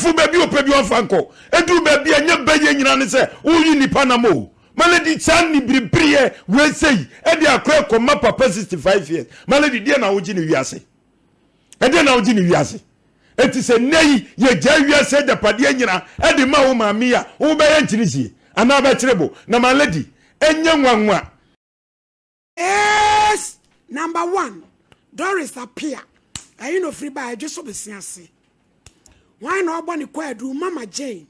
Abufuo baabi a ɔpɛ bi ɔmfa nkɔ. Ɛduru baabi a ɛnyɛ bɛyɛ nyinaa ne sɛ woyi nnipa nam o. Malady saa nibiribereɛ wei sei ɛde akora kɔma papa 65 years. Malady deɛ na wogye ne wiase? Ɛdeɛ na wogye ne wiase? Eti sɛ nnɛ yi yɛgyaa wiase agyapadeɛ nyina ɛde ma wo maame yi a, wobɛyɛ nkyene sie anaa bɛkyere bo? Na Malady ɛnyɛ nwanwa. Ees number one Doris Appiah ɛhe na ofiri baa Adwo so bese ase Hwan na ɔbɔ ne kwaadu Mama Jane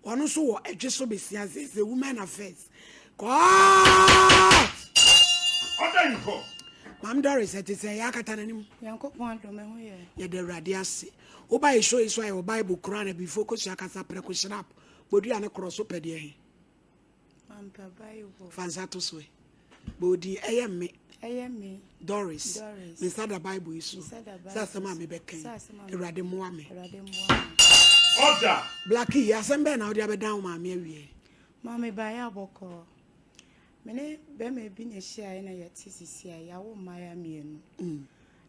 ɔno nso wɔ Adwo so bese ase is a women affairs court. Order in court. Maame Doris ɛte sɛ yɛ akata n'anim. Nyankopɔn adom ɛho yɛ. Yɛda Awurade ase. Woba yɛ show yi so a yɛwɔ Bible Quran abifo kosua kasa prɛko hyerap bodua ne korɔ so pɛ deɛ he. Mampa Bible. Fa nsa to so ɛ. Bɔ odin ɛyɛ me. Ɛyɛ me. Doris. Doris. Me nsa da Bible yi so. Me nsa da Bible Sɛ asɛm a mebɛka yi. Sɛ asɛm a Awurade mmoa me. Awurade mmoa me. Order. Blackie, asɛm bɛn na wode abɛdan wo maame awie? Maame baeɛ abɔkɔɔ. Me ne bɛrima bi na ɛhyiaeɛ na yɛte sisi a yɛawo mmaeɛ mmienu.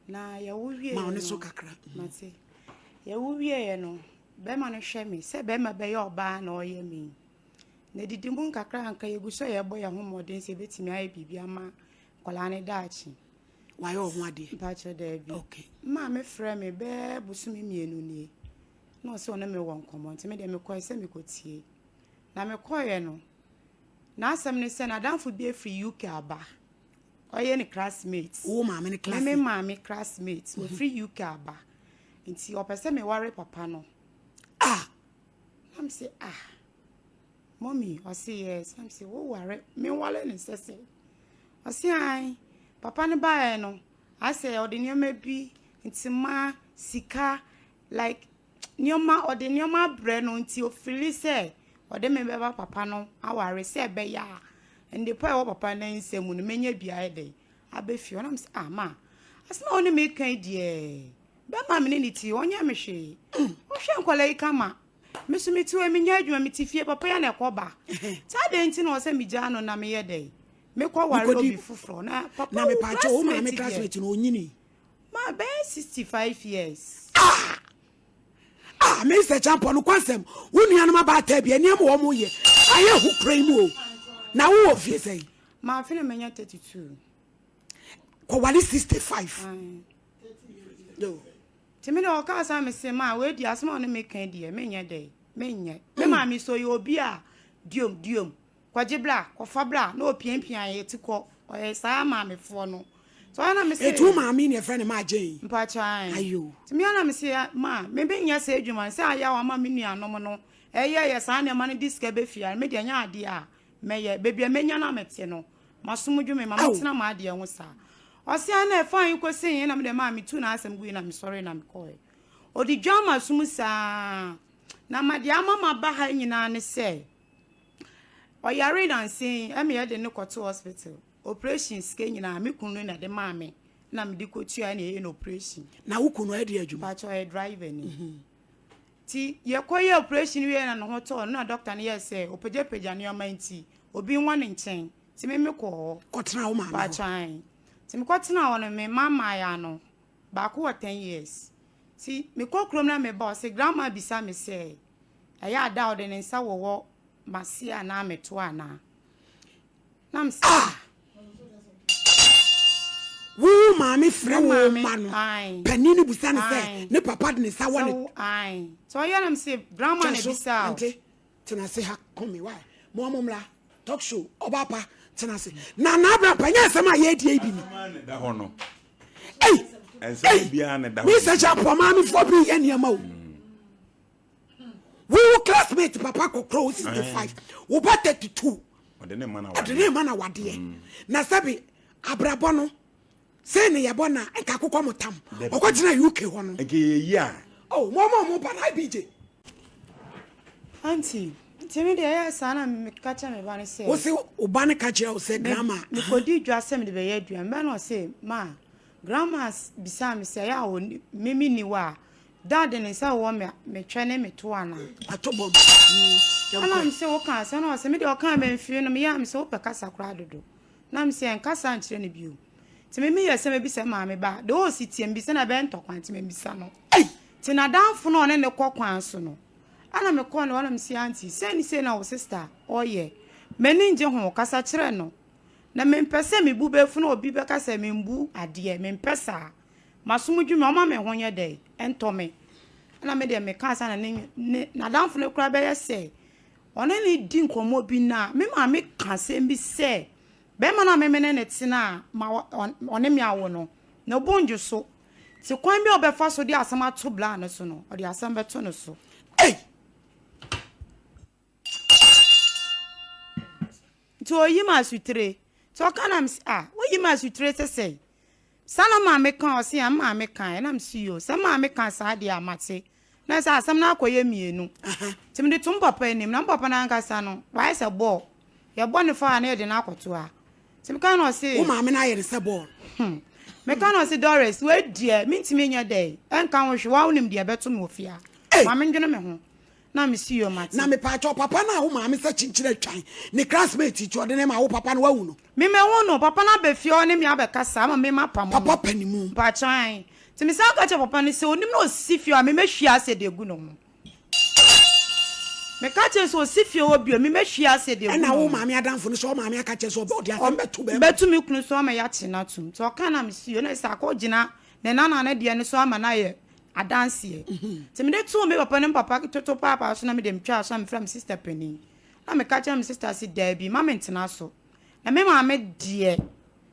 Na yɛwo wieɛ Ma wo ne no. so kakra. Mate. Yɛwo wieɛ no, bɛrima no hwɛ me sɛ bɛrima bɛyɛ ɔbaa na ɔyɛ me yi. Na didi mu nkakra anka yɛgu so a yɛbɔ yɛn ho mmɔden sɛ yɛbɛtumi ayɛ biribi ama nkwadaa no daakye. Wayɛ wo ho adeɛ? Mpakyɛ daabi. Okay. Maame frɛ me bɛɛ bosome mmienu nie na ɔsɛ ɔne me wɔ nkɔmmɔ nti me deɛ mekɔɛ sɛ mekɔtie. Na mekɔeɛ no, n'asɛm ne sɛ n'adamfo bi afiri UK aba. Ɔyɛ ne classmate. Wo maame ne Me me classmate? maame classmate. Ɔfiri UK aba. Nti ɔpɛ sɛ meware papa no. Ah! Na me sɛ ah mommy ɔse yes. Na me sɛ wo ware me ware ne sɛ sɛ. Ɔse ae papa no baeɛ no asɛ ɔde nneɛma bi ntoma sika like nneɛma ɔde nneɛma abrɛ no nti ofili sɛ ɔde me bɛba papa no aware sɛ ɛbɛyɛ a ndepa a ɛwɔ papa no nsam no menya bi ayɛ dɛn abɛ fie. Ɔnam sɛ ah ma asɛm a wo ne me ka yi deɛ bɛma me ne ne ti ɔnyɛ me hwee. Ɔhwɛ nkwadaa yi kama. Me so mete hɔ menyɛ adwuma mete fie papa yi na ɛkɔ ba. Saa deɛ nti na ɔsɛ megyaa no na meyɛ dɛn mekɔ ware obi foforɔ na papa Na wo mepaakyɛ wo maame classmate deɛ classmate no onyini. ma bɛyɛ 65 years. Ah! Ah, Mr. Champon, no kwasɛm. Wo nuanom abaata bi nneɛma wɔn yɛ. Ayɛ hu kura yi mu o. Na wo wɔ fie sɛn? Ma afe na manya 32. Kɔwale 65. Ae. Yo. Nti me deɛ ɔkaa saa me se ma wei deɛ asɛm a ɔne me ka deɛ menyɛ dɛ menyɛ. Me maame so ɔyɛ obi a diom diom kɔgye bra kɔfa bra na ɔpiapia yɛ ti kɔ ɔyɛ saa maamefoɔ no. So ɔyɛ na me se. Etu wo maame ne ɛfrɛ ne maa Jane. Mpakyɛ ae. Ayo. Nti me na me se ma me menyɛ saa adwuma no sɛ ayɛ a wama me nuanom no ɛyɛ yɛ saa nneɛma no de sika bɛfie a me deɛ nyɛ adeɛ a mɛyɛ baabi a mɛnya no a mete no masom dwo me ma metena m'adeɛ ho saa. Ɔse a na ɛfa he kɔsi he na me deɛ maa metu n'asɛm gui na mesɔre na mekɔɛ. Ɔde dwa m'asom saa na ma deɛ ama maba ha nyinaa ne sɛ ɔyare nanse yi ɛma yɛde no kɔto hospital operation sika nyinaa me kunu no na ɛde maa me na mede kɔtua na ɛyɛ no operation. Na wo kunu ɛde adwuma? Mpakyɛ ɔyɛ driver ni. Nti yɛkɔyɛ operation wie na ne ho tɔɔ no na doctor no yɛɛ sɛ ɔpagyapagya nneɛma nti obi nwa ne nkyɛn nti me mekɔɔ hɔ. Kɔtena wo maame hɔ? Mpakyɛ ae. Nti mekɔtena hɔ no me mma mmaeɛ no baako wɔ 10 years. Nti mekɔ kurom na meba ɔse grandma bisa me sɛ ɛyɛ ada a ɔde ne nsa wɔwɔ m'ase anaa meto anaa. Na me sɛ Ah! Wo maame frɛ Me wo maame, mma no ae. panin no busa no sɛ Ae. ne papa de ne nsa wɔ Sɛ ne wo ae. Nti ɔyɛ na me se grandma na kyɛ so bisa o. ante tena ase ha kɔmi wa mo ɔmo mmra talk show ɔba pa tena ase na na abira pa nyɛ asɛm a yɛredi yi bi ni. Asɛm a na ɛda hɔ no. Ei! Ɛnsɛm Ei! biara na ɛda hɔ. Me sɛ kyɛ apɔ maamefoɔ bi yɛ nneɛma o. Wo wo classmate papa kɔkorɔ wo 65 wo ba 32 Ɔde ne ma na ɔde ne ma na wadeɛ na sɛbi abrabɔ no sɛ ne yɛbɔ na nka akokɔ mo tam ɔkɔgyina UK hɔ no. Nka yɛ yi a. Oh mo mo mo ba na IBJ. Auntie, nti me deɛ ɛyɛ saa na meka kyerɛ me ba no sɛ. Wo se wo ba no ka kyerɛ wo sɛ grandma. Mekɔdi dwa sɛ mede bɛyɛ aduane, me ba no ɔse ma grandma bisaa me sɛ ɛyɛ a ɔni me menni hɔ a dad de ne nsa wɔ me me twɛ ne me to anaa. Ato bɔm. Ɛna me se woka asɛm na ɔse me deɛ ɔkaa mamfiri no meyɛ a me se wopɛ kasa koraa dodo na me se ɛnkasa nkyerɛ no bio nti me meyɛ sɛ mɛbisa maame ba de ɔsi tie mebisa no ɛbɛyɛ ntɔkwa nti mambisa no nti nadamfo no ɔne ne kɔ kwan so no. Ɛna mekɔɔ ne hɔ na mese auntie sei ne sei na wo sister ɔyɛ. M'ani ngye ho, kasa kyerɛ no. Na mempɛ sɛ me bo bɛfu na obi bɛka sɛ membu adeɛ, mempɛ saa. M'asom dwo me, ɔma me ho nyɛ dɛn, ɛntɔ me. Ɛna me deɛ mekaa saa na ne ne n'adamfo no koraa bɛyɛ sɛ ɔne no di nkɔmmɔ bi na me maame ka asɛm bi sɛ bɛrima no a me me ne no tena a ma ɔne me awo no, ne bo ndwo so. Nti kwan bi a ɔbɛfa so de asɛm ato bra no so no, ɔde asɛm bɛto no so. Ei! Nti oyi me asutire. Nti ɔka na mese ah woyi me asutire sɛ sɛn? Saa na maame ka ɔse ah maame ka ɛna mese yoo sɛ maame ka saa deɛ a mate. Na sɛ asɛm no akɔyɛ mmienu. Nti mede to me papa anim na me papa no ankasa no wayɛ sɛ bɔɔl. Yɛbɔ ne fa a na yɛde no akɔto ha. Nti meka na ɔse. Wo maame no ayɛ no sɛ bɔɔl. Hmm. Meka na ɔse Doris wei deɛ mentumi nyɛ dɛn ɛnka ho hwee woa wonim deɛ ɛbɛto me wɔ fie ha. Ma mendwene me ho. Na me si yo mate. Na mepaakyɛw papa no a wo maame sɛ kyenkyere atwan ne classmate nti ɔde no ma wo papa no wahu no. Me mahu no, papa no aba fie ɔne me abɛkasa ama me mapamo no. Papa pɛ ne mu. Mpaakyɛw ae. Nti me san ka kyerɛ papa no sɛ onim na osi fie hɔ a me mɛhwie acid agu ne ho. Me ka kyerɛ no sɛ osi fie hɔ bio me mɛhwie acid agu ne Ɛna ho. wo maame adamfo no sɛ ɔmaame aka kyerɛ sɛ ɔde asɛm bɛto bɛɛma. Bɛto me kunu so ama yɛakye no atom. Nti ɔka na me si yo na sɛ akɔ gyina ne nana no deɛ no so ama no ayɛ adanseɛ. Nti mede too me papa ne me papa toto paapaa so na mede metwaa so na mefrɛ me sister panin. Na meka kyerɛ me sister se daabi mma mentena so. Na me maame deɛ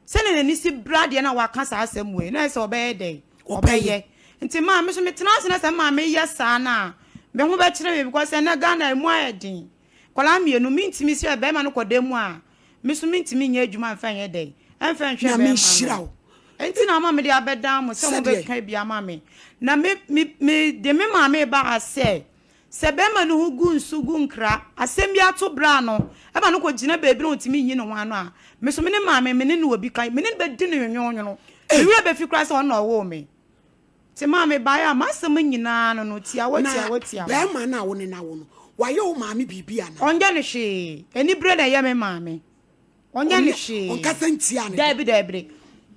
sɛdeɛ n'ani si bere adeɛ na waka saa asɛm wei na ɛsɛ ɔbɛyɛ dɛn? Ɔbɛyɛ. Nti maa me so metena ase na sɛ me maame yɛ saa no a me ho bɛkyere me because ɛnɛ Ghana emu ayɛ den. Nkwadaa mmienu mentumi sɛ bɛrima no kɔda mu a Me nso mentumi nyɛ adwuma mfa nyɛ dɛn? Ɛmfa nhwɛ Nyame bɛrima nhyira no. wo. Enti na ama mede abɛdan mo sɛ Sɛdeɛ. mobɛka bi ama me. Na me, me, mede me maame reba ha sɛ, sɛ bɛrima no ho gu nsu gu nkra, asɛm bi ato bra no, ɛma no kɔgyina baabi na ɔntumi nyi ne ho ano a, me nso me ne maame, me ne no wɔ bi ka, me ne no bɛdi no nwonwonwono. Me werɛ bɛfi koraa sɛ ɔno na ɔwoo me. Nti maa mebaeɛ a, m'asɛm nyinaa no no, tiawa, Na tiawa, tiawa. bɛrima no a wo ne no awo no, wayɛ wo maame biribi anaa? Ɔnyɛ no hwee. Anibere na ɛyɛ me maame. Ɔnyɛ no Ɔnyɛ, hwee. ɔnkasa ntia no da? Daabi, daabi.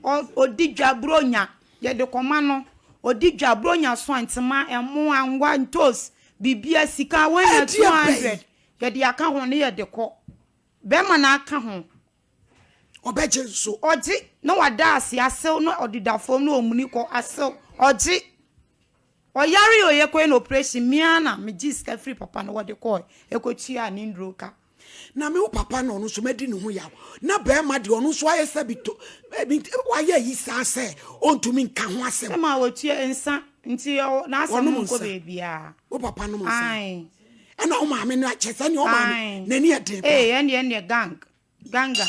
Ɔ, ɔdi dwa, buronya, yɛde kɔma no. Ɔdi dwa, buronya so a, ntoma, ɛmo, anwa, ntoos, biribiara, sika, wanya Ɛdeɛ bɛn? 200, yɛde aka ho ne yɛde kɔ. Bɛrima no aka ho. Ɔbɛgye nso. Ɔgye na wada ase asew na ɔdeda fam na ɔmuni kɔ asew ɔgye. Ɔyare o yɛkɔyɛ no operation me ara na megye sika firi papa no hɔ de kɔɔ ɛkɔtuaa ne nnuro ka. Na me wo papa na ɔno nso madi ne ho yaw na barima deɛ ɔno nso ayɛ sɛ bi to wayɛ ayi saa sɛ ɔntumi nka ho asɛm. Sɛ ma wɔtua nsa nti n'asɛm Wɔnom nkɔ nsa. baabiara. Wo papa nom nsa. Ae. Ɛna wo maame no akyɛ sɛ nea ɔmaame Ae. n'ani yɛ den paa. Ee ɛndeɛ ɛndeɛ gang. Ganga.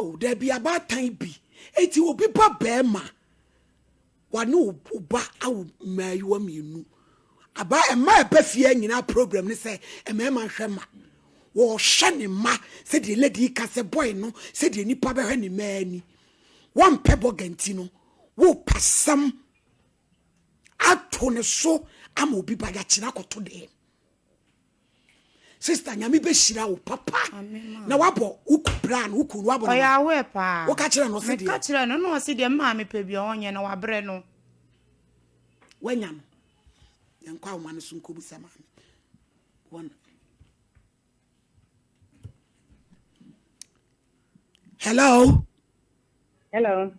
Oh, dabi abaatan bi. Eti obi ba bɛrima. Wane wo ba awo mmaayewa mmienu. Aba mma ɛba fie nyinaa program ne sɛ mmarima nhwɛ mma. Wɔhwɛ ne mma sɛdeɛ lady ka sɛ boy no sɛdeɛ nipa bɛhwɛ ne mma ani. Wɔmpɛ bɔga nti no wopasɛm ato ne so ama obi ba yɛakyerɛ akɔto dɛm. Sister nyame bɛhyira wo papa na wabɔ wo bra no wo kunu wabɔ no ɔyɛ aware paa woka kyerɛ no ɔse deɛ meka kyerɛ no na ɔse deɛ mmaa mepɛ bi ɔnyɛ na wabrɛ no wanya no yɛnkɔ ahoma no so nkɔbusa maame wɔn hello hello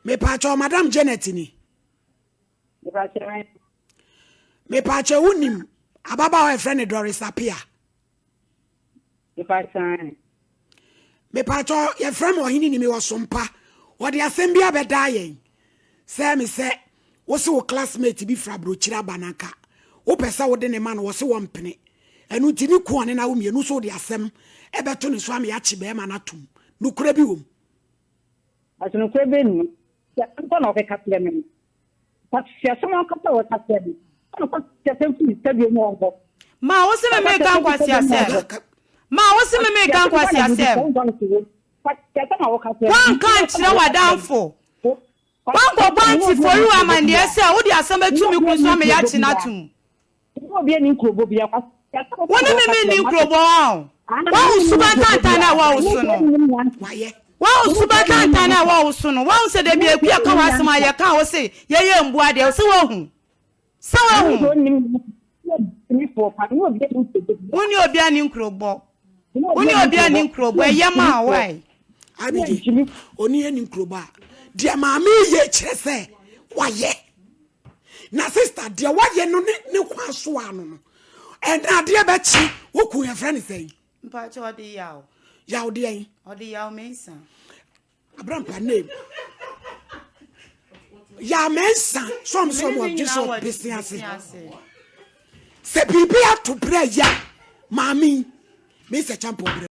mepaakyɛw madam janet ni Mepaakyɛ wonim ababaawa a yɛfrɛ no Doris Apia? Mepaakyɛ yɛfrɛ me ɔhene ni mewɔ sompa. Wɔde asɛm bi abɛdaa yɛn sɛ me sɛ wo se wo classmate bi firi aburokyiri aba na nka wopɛ sɛ wode ne ma no wɔ se wɔmpene. Ɛno nti ne ku ɔne na wo mmienu so wode asɛm ɛbɛto ne so ama yɛakye bɛrima no atom. Nokorɛ bi wom? Nokorɛ bɛn mu? Sɛ ampa na ɔkeka kyerɛ me no, Nkwaseasɛm ankasa a wɔka kyerɛ me. Ɛna nkwaseasɛm fi ne tadua mu ɔnkɔ. Ma wo se me meka nkwaseasɛm. Ma wo se me meka nkwaseasɛm. Woanka ankyerɛ w'adamfo. Woankɔbɔ Auntie Foriwa amanneɛ sɛ wode asɛm atu me kunu so ama yɛakye no atom. Wo ne me menni nkurobɔ ɔn. Woahu suban tantan no a ɛwɔ wo so no? Woahu suban tantan no a ɛwɔ wo so no? Woahu sɛ da bi Akua ka w'asɛm a yɛka a wo se yɛyɛ mmoa deɛ, wo se woahu? Sɛ wahu. Wo ne obi ani nkurobɔ. Wo ne obi ani nkurobɔ ɛyɛ ma why? Abigye, oni ani nkurobɔ a, deɛ maame yɛ kyerɛ sɛ wayɛ. Na sista deɛ wayɛ no ne ne kwan so ano no, ɛna adeɛ bɛkye woku yɛfrɛ ne sɛn? Mpakyɛ ɔde yaw. Yaw deɛn? Ɔde yaw mensa. Abrampa name. Yaw mensa sɔm sɔm ɔgye sɔ besi ase. Sɛ biribi ato brɛ ya maame yi mensa kyampɔn brɛ.